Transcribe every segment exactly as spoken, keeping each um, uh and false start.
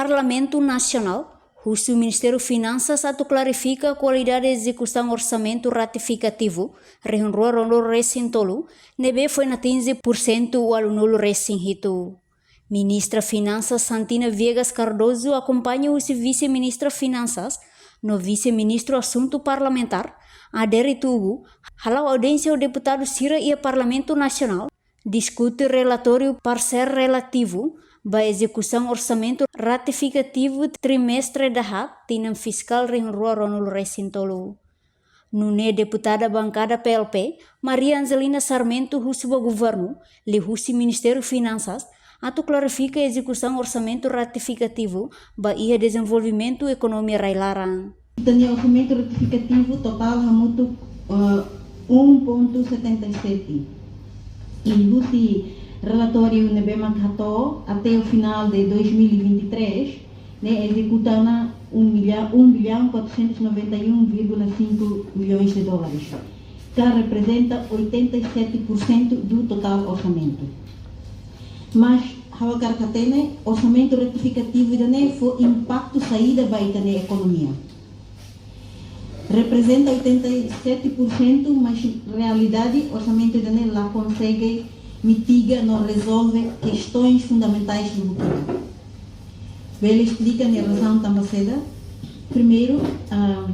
Parlamentu Nasionál husu Ministériu Finansas atu klarifika kualidade ezekusaun orsamentu ratifikativu rihun rua ruanulu resin tolu ne'ebé foin atinje pursentu ualunulu resin hitu. Ministra Finansas Santina Viegas Cardoso akompaña husi Vise-Ministra Finansas no Vise-Ministru Asuntu Parlamentár, Adérito Hugo, hala'o audiénsia ho deputadu sira iha Parlamentu Nasionál, diskute relatóriu parsér relativu ba ezekusaun orsamentu ratifikativu trimestre dahaat tinan fiskál rihun rua ruanulu resin tolu. Nune'e deputada bankada P L P, Maria Angelina Sarmento husu ba governu, liuhusi Ministériu Finansas, atu klarifika ezekusaun orsamentu ratifikativu ba iha dezenvolvimentu ekonomia rai-laran. Ita-nia orsamentu ratifikativu totál hamutuk, eh, um ponto setenta e sete. I husi relatóriu ne'ebé mak hato'o, até o final de dois mil e vinte e três, ne'e ezekuta ona um milha-, um bilhão quatrocentos e noventa e um vírgula cinco milhões de dólares, que representa oitenta e sete por cento do total orçamento. Mas, ha'u hakarak hatene, orsamentu ratifikativu ida-ne'e fó impaktu saida ba ita-nia ekonomia. Reprezenta oitenta e sete por cento, mas realidade, orsamentu ida-ne'e la konsege mitiga no rezolve kestaun fundamentais de Bukiba. Bele esplika nia razaun tanba saida? Primeiru, ah,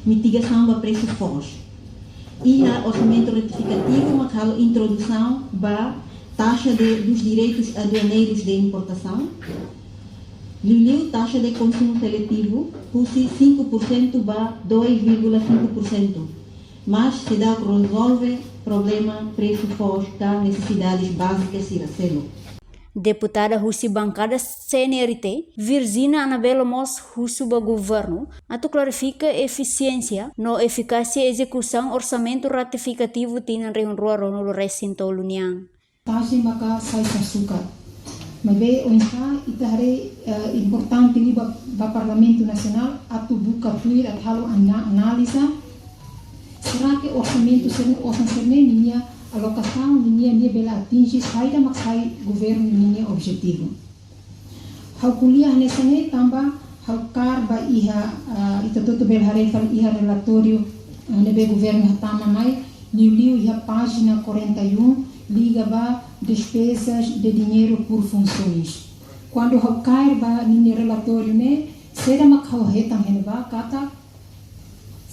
mitigasaun ba presu foos. Iha orsamentu ratifikativu mak halo introdusaun ba taxa de, dos direitos aduaneiros de importação. Liuliu taxa de konsumu seletivu, husi cinco por cento ba dois vírgula cinco por cento. Mas seidauk rezolve problema presu foos ka nesesidades bázicas sira seluk. Deputada husi bankada C N R T, Virgina Anabela mós husu ba governu atu klarifika efisiénsia no efikásia ezekusaun orsamentu ratifikativu tinan rihun rua ruanulu resin tolu nian. Taxa maka sai sasukat. Maibé oinsá ita haree, eh, importante liu ba, ba Parlamentu Nasionál atu buka tuir atu halo ana-, analiza. Será que orsamentu sira-ne'e, osan sira-ne'e ninia alokasaun, ninia, nia bele atinje saida mak sai governu ninia objetivu? Ha'u ko'alia hanesan ne'e tanba ha'u kaer ba iha, ah, ita hotu bele haree fali iha relatóriu, ah, ne'ebé governu hatama mai, liuliu iha pájina quarenta e um, liga ba despesas de dinheiro por funções. Kuandu ha'u kaer ba ninia relatóriu ne'e, saida mak ha'u hetan iha ne'ebá katak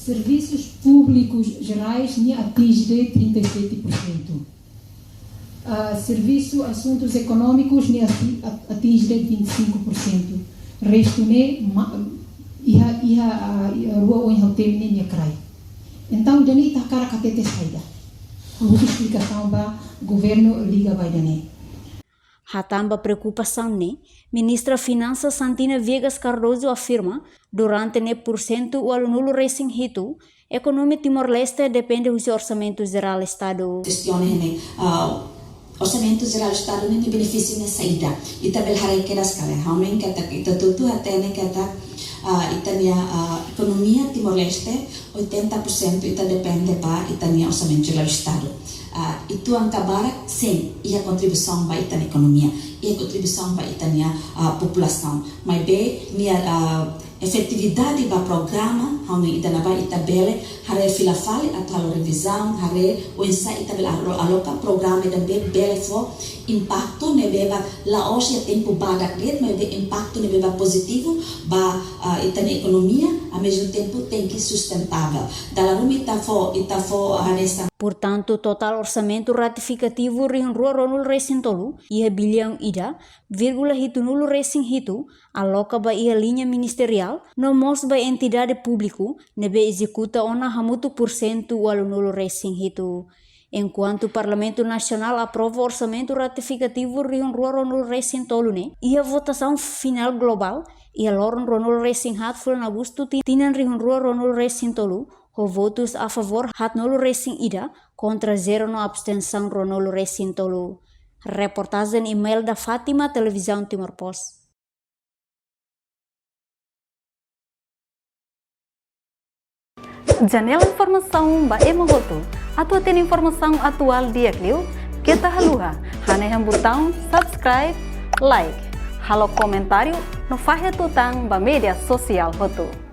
serviços públicos gerais nia atinje trinta e sete por cento. Ah, serviço, assuntos económicos, nia ati-, at-, atinje vinte e cinco por cento. Restu ne'e, ma-, iha, iha, ah, iha rua oin ha'u temi ne'e nia kraik. Entaun, ida-ne'e ita hakarak hatete saida? Ha'u husu esplikasaun ba governu liga ba ida-ne'e. Hatán ba preokupasaun ne'e, Ministra Finansas Santina Viegas Cardoso afirma, durante ne'e pursentu ualunulu resin hitu, ekonomia Timor-Leste depende husi Orsamentu Jerál Estadu. Kestiona ne'e, ah, Orsamentu Jerál Estadu ne'e nia benefísiu ne'e saida? Ita bele haree kedas ka lae? Ha'u hanoin katak ita hotu hatene katak, ah, ita-nia, ah, ekonomia Timor-Leste, oitenta por cento ita depende ba ita-nia Orsamentu Jerál Estadu. Ah, uitoan ka barak, sin, iha kontribuisaun ba ita-nia ekonomia, iha kontribuisaun ba ita-nia, ah, populasaun. Maibé, nia, ah, efetividade ba programa, ha'u hanoin ida-ne'ebá ita bele haree fila fali atu halo revizaun, haree oinsá ita bele alo-, aloka programa ida be-, bele fó impaktu ne'ebé ba la'ós iha tempu badak de'it, maibé impaktu ne'ebé ba pozitivu ba, ah, ita-nia ekonomia, ao mesmo tempo tenke sustentável. Dala ruma ita fó, ita fó, ah, hanesan. Portantu, totál orsamentu ratifikativu rihun rua ruanulu resin tolu iha biliaun ida vírgula hitunulu resin hitu, aloka ba iha liña ministeriál, no mós ba entidade públiku, ne'ebé ezekuta ona hamutuk pursentu ualunulu resin hitu. Enkuantu Parlamentu Nasionál aprova orsamentu ratifikativu rihun rua ruanulu resin tolu ne'e, iha votasaun finál globál, iha loron ruanulu resin haat fulan Agostu ti-, tinan rihun rua ruanulu resin tolu, ho votus a favór haatnulu resin ida, kontra zero no abstensaun ruanulu resin tolu. Reportajen Imelda Fátima, Televizaun Timor Post. Janela informasaun ba ema hotu. Atu hatene informasaun atuál di'ak liu, keta haluha hanehan butaun subscribe, like, Halo komentáriu no fahe tutan ba média sosiál hotu.